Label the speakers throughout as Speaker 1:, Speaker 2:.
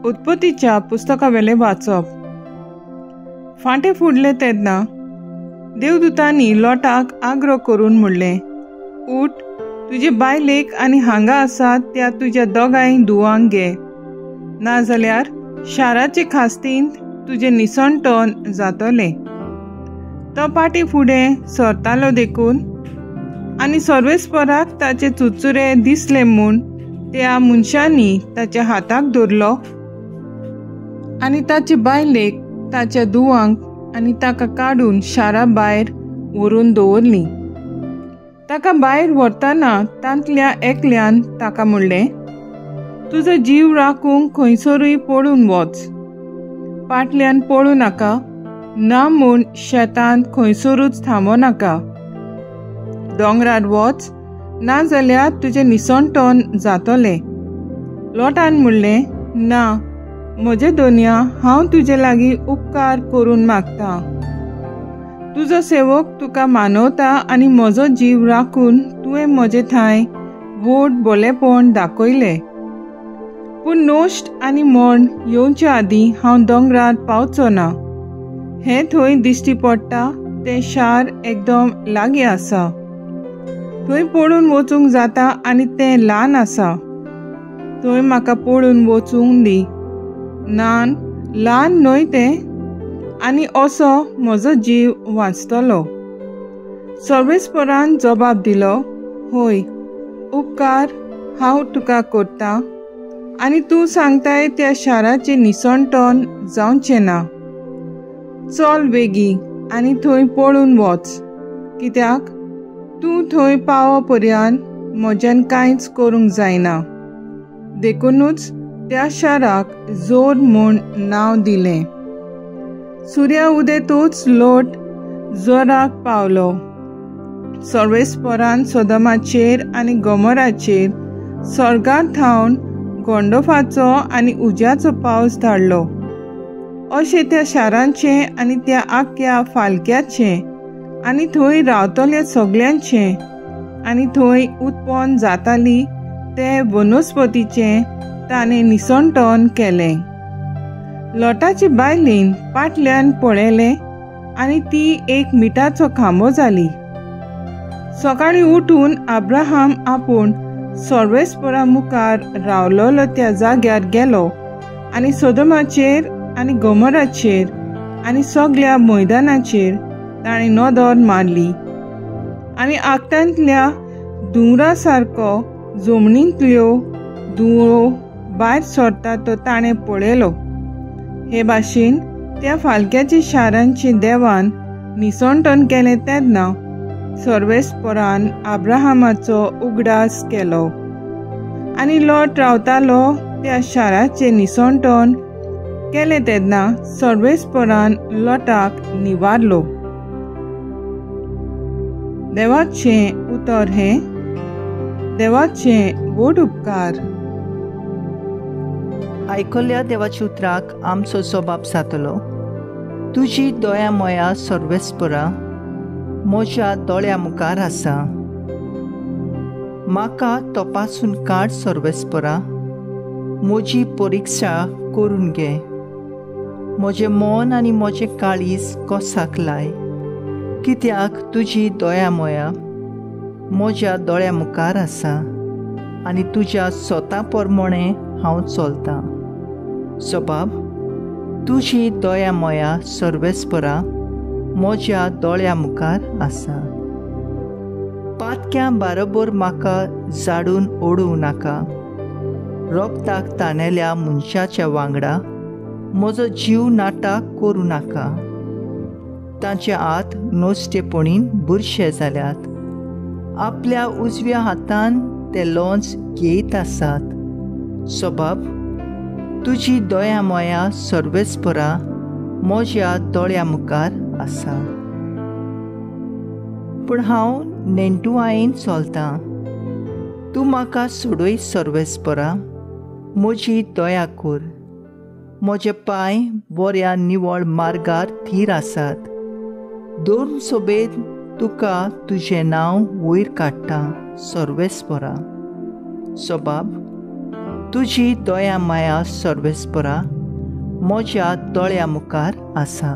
Speaker 1: उत्पत्तीच्या पुस्तकावेलें वाचप. फांटे फुडले तेन्ना देवदूतांनी लोटाक आग्रो करून म्हणलें, उठ, तुजे बायलेक आनी हांगा आसा त्या तुज्या दोगांय धुवांक घे, नाजाल्यार शाराचे खास्तींत तुजें निसणटण जातलें. तो पाटी फुडें सरतालो देखून आनी सर्वेस्पराक ताचे चुचुरे दिसले म्हूण त्या मनशांनी ताच्या हाताक धरलो आनी ताचे बायलेक, ताच्या धुवांक आनी ताका काडून शारा भायर व्हरून दवरली. ताका भायर व्हरतना तांतल्या एकल्यान ताका म्हणलें, तुजो जीव राखूंक खंयसरूय पळून वच, पाटल्यान पळूं नाका, ना म्हूण शेतांत खंयसरूच थांबो नाका, दोंगरार वच, नाजाल्यार तुजें निसणटण जातलें. लोटान म्हणलें, ना म्हजे दोनया, हांव तुजे लागीं उपकार करून मागता, तुजो सेवक तुका मानवता आनी म्हजो जीव राखून तुवें म्हजे थांय व्हड बोलेपण दाखयलें. पूण नश्ट आनी मर्ण येवचे आदीं हांव दोंगरार पावचो ना. हें थंय दिश्टी पडटा तें शार एकदम लागीं आसा, थंय पळून वचूंक जाता आनी तें ल्हान आसा, थंय म्हाका पळून वचूंक दी. नान ल्हान न्हय तें, आनी असो म्हजो जीव वांचतलो. सर्वेस्परान जबाब दिलो, हय, उपकार हांव तुका करता आनी तूं सांगताय त्या शाराचें निसणटण जावचें ना. चल बेगी आनी थंय पळून वच, कित्याक तूं थंय पावो पर्यंत म्हज्यान कांयच करूंक जायना. देखुनूच त्या शाराक जोर म्हूण नांव दिलें. सुर्या उदेतूच लोट जोराक पावलो. सर्वेस्परान सोदमाचेर आनी गोमोराचेर स्वर्गार थावन गोंडोफाचो आनी उज्याचो पावस धाडलो. अशें त्या शारांचें आनी त्या आख्या फालक्याचें आनी थंय रावतल्या सगल्यांचें आनी थंय उत्पन्न जाताली ते वनस्पतीचें ताणें निसणटण केलें. लोटाचे बायलेन पाटल्यान पळयलें आनी ती एक मिठाचो खांबो जाली. सकाळीं उठून अब्राहम आपूण सर्वेस्परा मुखार रावलोलो त्या जाग्यार गेलो आनी सोदमाचेर आनी गोमोराचेर आनी सगल्या मैदानाचेर ताणें नदर मारली आनी आगटांतल्या धुंवरा सारको जमनींतल्यो धुंवरो भायर सरता तो ताणें पळयलो. हे भाशेन त्या फालक्याच्या शारांचे देवान निसणटण केलें तेन्ना सर्वेस्परान अब्राहमाचो उगडास केलो आनी लोट रावतालो त्या शाराचें निसणटण केलें तेन्ना सर्वेस्परान लोटाक निवारलो. देवाचें उतर हें. देवाचें व्हड उपकार.
Speaker 2: आयकल्या देवाच्या उतराक आमचो जबाब जातलो. तुजी दया मया सर्वेस्परा म्हज्या दोळ्या मुखार आसा, म्हाका तपासून काड सर्वेस्परा, म्हजी परिक्षा करून घे, म्हजें मन आनी म्हजें काळीज कोसाक लाय, कित्याक तुजी दया मया म्हज्या दोळ्या मुखार आसा आनी तुज्या स्वता प्रमाणे हांव चलतां. सबाब, तुजी दया मया सर्वेस्परा म्हज्या दोळ्या मुखार आसा. पातक्यां बारोबर म्हाका जाडून ओडूं नाका, रोगताक ताणेल्या मनशाच्या वांगडा म्हजो जीव नाटक करूं नाका. तांचे हात नश्टेपणीन बुरशे जाल्यात, आपल्या उजव्या हातान ते लोंच घेयत आसात. सबाब, तुजी दया मया सर्वेस्परा म्हज्या दोळ्या मुखार आसा. पूण हांव नेण्टुवायेन चलतां, तूं म्हाका सोडय सर्वेस्परा, म्हजी दया कर. म्हजे पांय बऱ्या निवळ मार्गार थीर आसात. दोन सोबेत तुका तुजें नांव वयर काडटा सर्वेस्परा. सबाब, तुजी दया माया सर्वेस्परा म्हज्या दोळ्या मुखार आसा.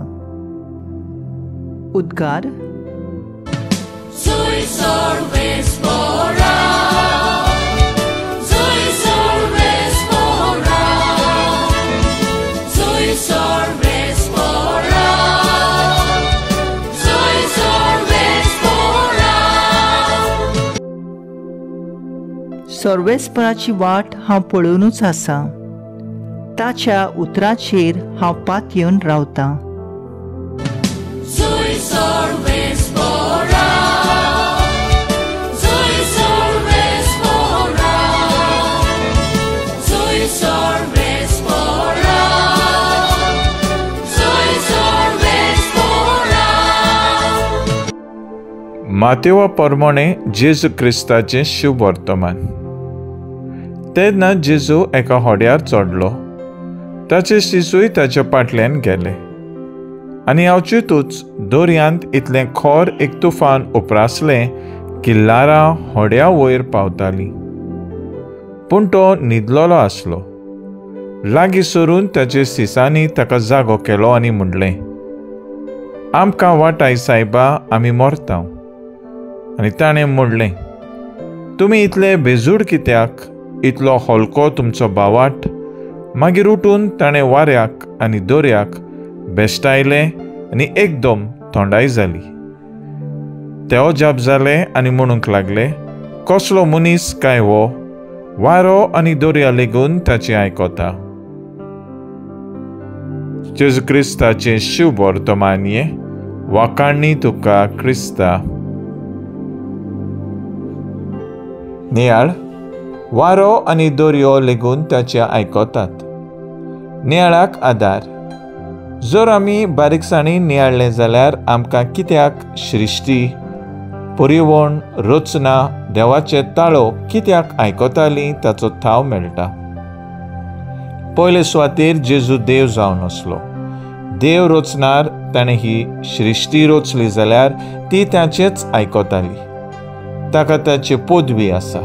Speaker 2: उद्गार. सर्वेस्पराची वाट हांव पळोवनूच आसा, ताच्या उतराचेर हांव पातयेवन रावतां.
Speaker 3: मातेवा प्रमाणे जेजू क्रिस्ताचें शुभ वर्तमान. तेन्ना जेजू एका होड्यार चडलो, ताचे शिशूय ताच्या फाटल्यान गेले आनी अवचितूच दर्यांत इतलें खोर एक तुफान उप्रासलें की ल्हारां होड्या वयर पावतालीं. पूण तो न्हिदलेलो आसलो. लागीं सरून ताचे सिसांनी ताका जागो केलो आनी म्हणलें, आमकां वाटाय सायबा, आमी मरता. आनी ताणें म्हणलें, तुमी इतले बेजूड कित्याक, इतलो हलको तुमचो बावाट. मागीर उठून ताणें वाऱ्याक आनी दर्याक बेश्टायलें आनी एकदम थंडाय जाली. ते अजाप जाले आनी म्हणूंक लागले, कसलो मनीस काय हो, वारो आनी दर्या लेगून ताचें आयकता. जेजू क्रिस्ताचें शुभ वर्तमान हें. वाखाणणी तुका क्रिस्ता. नियाळ. वारो आनी दर्यो लेगून ताचें आयकतात. नियाळाक आदार. जर आमी बारीकसाणीन नियाळ्ळें जाल्यार आमकां कित्याक सृश्टी, परिवण, रचना, देवाचे ताळो कित्याक आयकताली ताचो थाव मेळटा. पयले सुवातेर जेजू देव जावन आसलो. देव रचणार ताणें ही सृश्टी रचली जाल्यार ती ताचेच आयकताली. ताका ताची पदवी आसा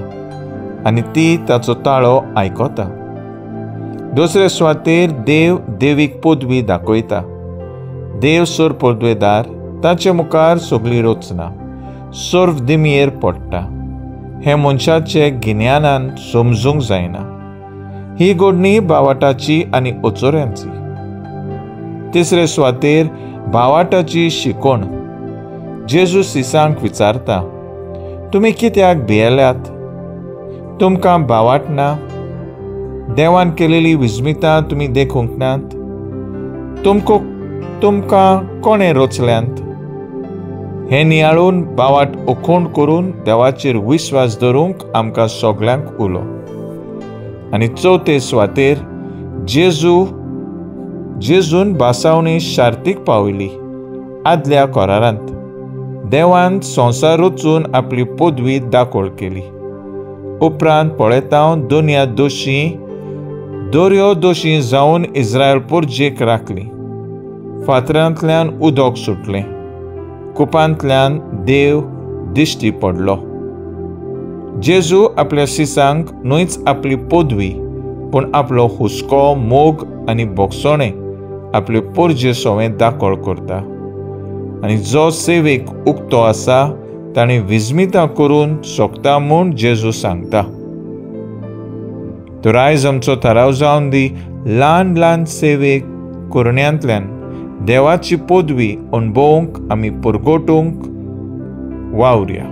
Speaker 3: आनी ती ताचो ताळो आयकता. दुसरे सुवातेर देव देवीक पदवी दाखयता. देव सर पदवेदार, ताचे मुखार सगळी रचना सर्व दिमयेर पडटा. हें मनशाचे गिन्यानान समजूंक जायना. ही घडणी बावाटाची आनी अचोऱ्यांची. तिसरे सुवातेर बावाटाची शिकोण. जेजू सिसांक विचारता, तुमी कित्याक भियेल्यात, तुमकां बावाट ना? देवान केलेली विस्मितां तुमी देखूंक नात? तुमकां कोणें रचल्यांत? हें नियाळून बावाट उखोण करून देवाचेर विस्वास धरूंक आमकां सगल्यांक उलो. आनी चवथे सुवातेर जेजून भासावणी शार्तीक पावयली. आदल्या करारांत देवान संवसार रचून आपली पदवी दाखोळ केली. उपरांत पळयता दोनया दोशी दर्यो दोशी जावन इस्रायल पुर्जेक राखली. फातरांतल्यान उदक सुटलें, कुपांतल्यान देव दिश्टी पडलो. जेजू आपल्या शिसांक न्हयच आपली पदवी पूण आपलो हुस्को, मोग आनी भोगसणें आपले पोरजे सवें दाखोळ करता. आनी जो सेवेक उक्तो आसा ताणें विस्मितां करून सोकता म्हूण जेजू सांगता. तर आयज आमचो थाराव जावन दी, ल्हान ल्हान सेवेक करण्यांतल्यान देवाची पदवी अणभवूंक आमी परगटूंक वावरया.